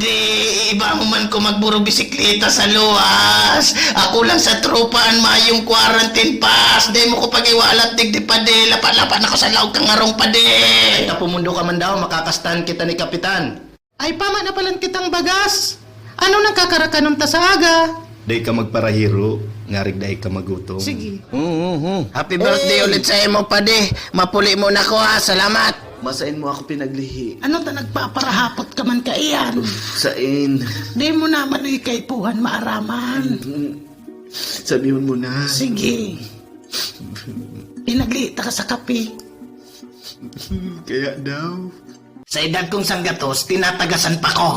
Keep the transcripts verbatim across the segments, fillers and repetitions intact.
Di, iba mo man ko magburubisikleta sa luwas. Ako lang sa tropa an mayong quarantine pass. Dai mo ko pag-iwalat, digdi pa di. Lapa-lapa na ko sa laog kang harong pa di. Ay, tapumundo ka man daw, makakastahan kita ni Kapitan. Ay, pama na palan kitang bagas. Ano nang kakarakanon ta sa aga? Dai ka magparahiro, ngarig dai ka magutom. Sige. Mm, mm, mm. Happy birthday Hey! ulit sa imo, padi. Mapuli mo na ko, ha. Salamat. Masain mo ako pinaglihi. Ano ta nagpaparahapot ka man kaiyan? Sain? Di mo naman ikaipuhan maaraman. Mm. Sabihon mo na. Sige. Pinaglihi ta ka sa kape. Kaya daw. Sa edad kong sanggatos, tinatagasan pa ko.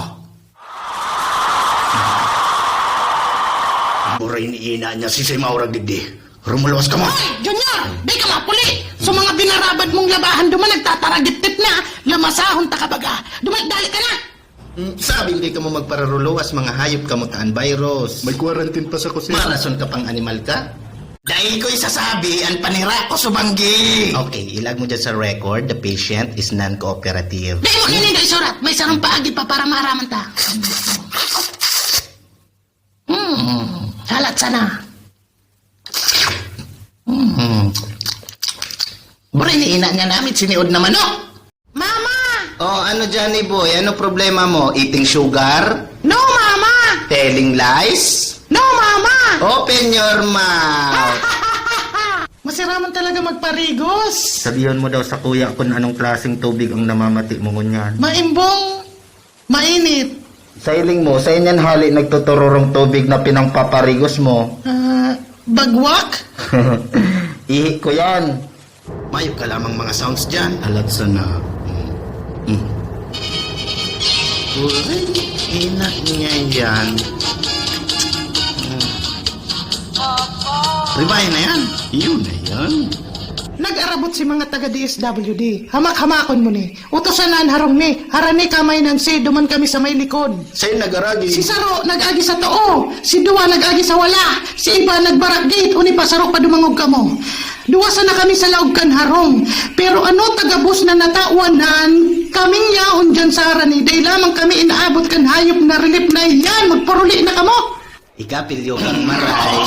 Buray ni ina niya, si Sey maurag digdi. Rumuluwas ka mo. Hoy, Junior! Di ka mapuli! Sa mga binarabad mong labahan, duman nagtataragit-tit na! Lamasahon ta ka baga! Dumalik-dalik ka na! Mm, sabi, hindi ka mo magpararuluwas, mga hayop ka mo taan virus. May quarantine pa sa kusina. Marason ka pang animal ka? Dai ko isasabi an panira ko subanggi. Okay, ilag mo dyan sa record, the patient is non-cooperative. Dai mo kini na isurat. May sarong paagi pa para maaraman ta. Hmm, halat sana. Hmm. Buray ni ina niya namit, siniod na manok. Mama! Oh, ano, Johnny boy? Ano problema mo? Eating sugar? No, Mama! Telling lies? No, Mama! Open your mouth! Masiraman talaga magparigos. Sabihan mo daw sa kuya kung anong klaseng tubig ang namamati mo ngunyan. Maimbong, mainit. Sa iling mo, sa inyan hali nagtutururong tubig na pinangpaparigos mo? Ah, bagwak? Ihi ko yan. Mayo ka lamang mga sounds dyan. Alat sana. Mm. Mm. Uring ina niya yan. Mm. Ribaya na yan. Yun na yan. Nag-arabot si mga taga D S W D. Hamak-hamakon mo ni. Utusan na an harong mi. Harani ka may nansi, duman kami sa may likod. Sain nag-aragi? Si saro nag-agi sa too, si duwa nag-agi sa wala, si iba nagbarak gate, uni pa saro pa dumangog kamo. Duwa sana kami sa laog kan harong. Pero ano ta gabos na natawanan, kaming yaon diyan sa harani, dai lamang kami inaabot kan hayop na relief na iyan. Magparuli na kamo! Ikapilyo kang maray.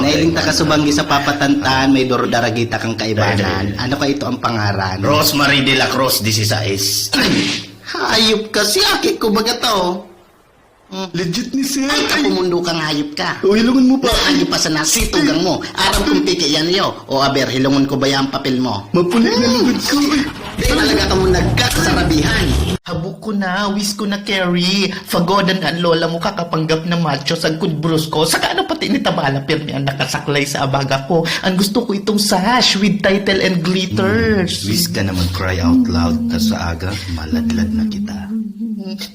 Nailing ta ka subanggi sa papatantan, may duro daragita kang kaibanan. Ano kaya ito ang pangaran? Rosemary de la Cruz, dieciséis. Hayop ka, si aki ko baga to. Hmm. Legit ni sir. Ay, kapumundo kang hayop ka. O, hilungon mo pa. Mas hayop pa sa nasitugang mo. Aram kong piki yan iyo. O aber, hilungon ko ba yan papel mo? Mapulit na likod ko. Di talaga kamo nagkakasarabihan. Habo ko na, wish ko na carry. Fagodan an lola mo, kakapanggap na macho, sagkod brusko. Saka ano pati ni Tabala, pirmi ang nakasaklay sa abaga ko. Ang gusto ko itong sash with title and glitters. Mm, wish ka naman cry out loud, tas sa aga, maladlad na kita.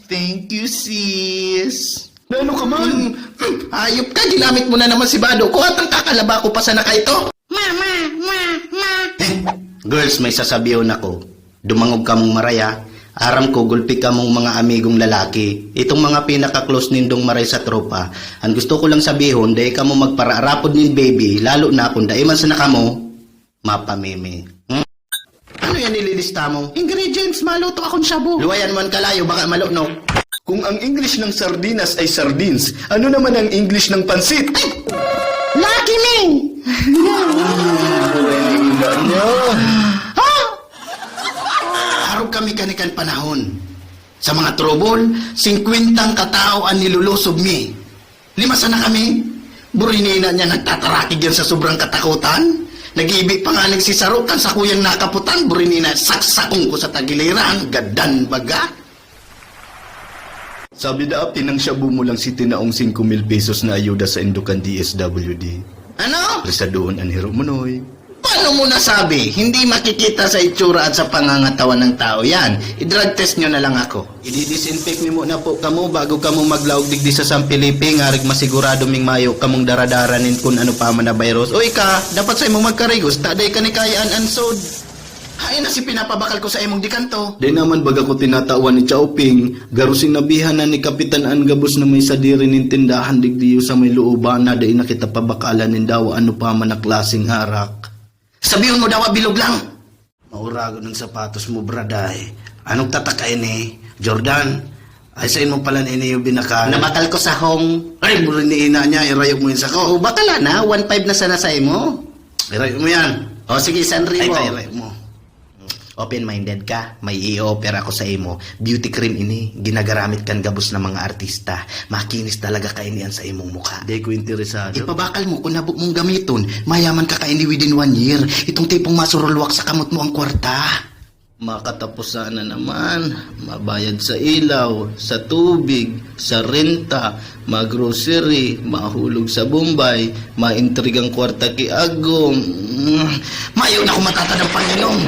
Thank you, sis. Na ano ka man? Hmm, hayop ka, ginamit mo na naman si Bado. Kuha tang kakalaba ko pa sana kaito. Ma, ma, ma, ma. Eh, girls, may sasabiyon ako. Dumangog kamong maraya. Aram ko, gulpi kamong mga amigong lalaki. Itong mga pinaka-close nindong maray sa tropa. Ang gusto ko lang sabihon, dai kamo magparaarapod nin baby, lalo na kung dai man sana kamo mapameme. Hmm? Ano yan nililista mo? Ingredients, maluto akong shabu. Luwayan mo ang kalayo, baka malunok. Kung ang English ng sardinas ay sardines, ano naman ang English ng pansit? Ay! Lucky me! Ano? Ha? Arog kami kanikan panahon. Sa mga trouble, singkwentang katao an nilulusob mi. Lima sana kami. Burinina niya nagtatarakig yan sa sobrang katakutan. Nag-iibi pa nga nagsisaro kan sakuyang nakaputan. Burinina, saksakong ko sa tagiliran. Gadan baga. Sabi da, pinangsyabo mo lang si tinaong singko mil pesos na ayuda sa indo kan D S W D. Ano? Resadoon an hiro mo, Noy. Paano mo nasabi? Hindi makikita sa itsura at sa pangangatawan ng tao yan. I-drug test nyo na lang ako. Idi-disinfect mi muna po kamo bago kamo maglaog digdi sa San Felipe, ngarig masigurado ming mayo kamong daradara nin kun ano pa man na virus. Uy ka, dapat sa imong magkarigos, ta dai ka ni kaya an ansod. Hain na si pinapabakal ko sa imong dikanto. Di naman baga ko tinatawan ni Chaoping, garo sinabihan na ni Kapitan an gabos na may sadiri nin tindahan digdiyo sa may looban na dai na kita pabakalan nin dawa ano pa man na klaseng harak. Sabihon mo dawa bilog lang. Mauragon ang sapatos mo, braday. Anong tatak ini, Jordan? Ay, sa imo pala na ini yung binakal. Namakal ko sa hong. Ay, mura ni ina niya, irayo mo yun sa ko. O, bakala na, one five na sana sa imo. Irayo mo yan. O, sige, isang ribo. Ay, irayo mo. Open-minded ka, may i-offer ako sa imo. Beauty cream ini, ginagaramit kan gabos na mga artista. Makinis talaga kaini an sa imong mukha. Di ko interesado. Ipabakal mo kung habo mong gamiton. Mayaman ka kaini within one year. Itong tipong masurulwak sa kamot mo ang kwarta. Makatapos sana naman. Mabayad sa ilaw, sa tubig, sa renta, ma-grocery, mahulog sa Bombay, maintrigang kwarta ki Agom. Mm, mayo na ako matatadang panginom.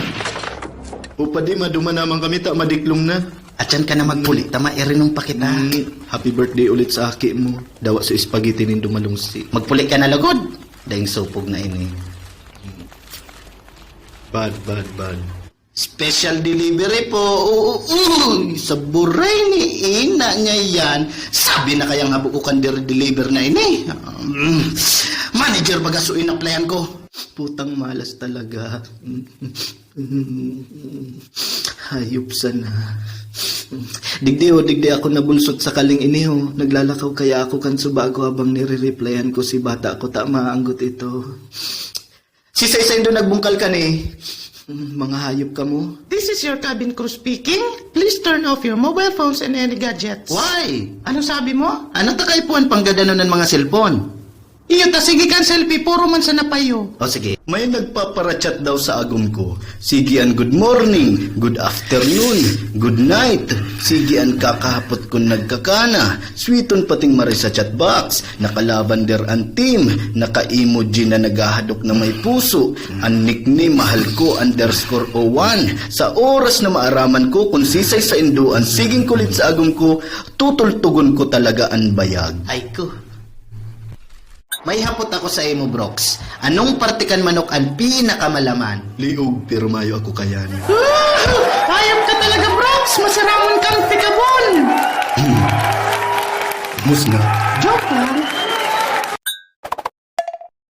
O padi, maduman naman kami, ta madiklom na. Atyan ka na magpuli, ta mairinong pa kita. Mm, happy birthday ulit sa aki mo. Dawa sa spaghetti nin dumalungsi. Magpuli ka na lugod. Daing supog na ini. Bad, bad, bad. Special delivery po. Uy, sa buray ni ina niya yan. Sabi na kayang habo ko kan dire-deliver na ini. Um, manager baga so inaplayan ko. Putang malas talaga. Hayop sana. Digdi o, digdi ako nabulsot sa kaling ini, ho. Naglalakaw kaya ako kan subago habang nire-replyan ko si bata ko. Tama, anggot ito. Si Saysay do nagbungkal ka ni. Mm, mga hayop kamo. This is your cabin crew speaking. Please turn off your mobile phones and any gadgets. Why? Ano sabi mo? Ano ta kaipuhan panggadanon ng mga cellphone? Iyo ta, sige kan selfie, puro man sa napayo. O sige. May nagpaparachat daw sa agom ko. Sige an good morning, good afternoon, good night. Sige an kakahapot kun nagkakana. Sweeton pating mare sa chat box. Nakalaban der an team. Naka-emoji na naghahadok na may puso. An nickname, mahal ko underscore o one. Sa oras na maaraman ko kung sisay saindo an siging kulit sa agom ko, tutultugon ko talaga an bayag. Ay ko. May hapot ako sa imo, Brox. Anong parte kan manok an pinakamalaman? Liog, pero mayo ako kayan. Hayop ka talaga, Brox! Masaraon kang pikabon! Musnga. Joke lang.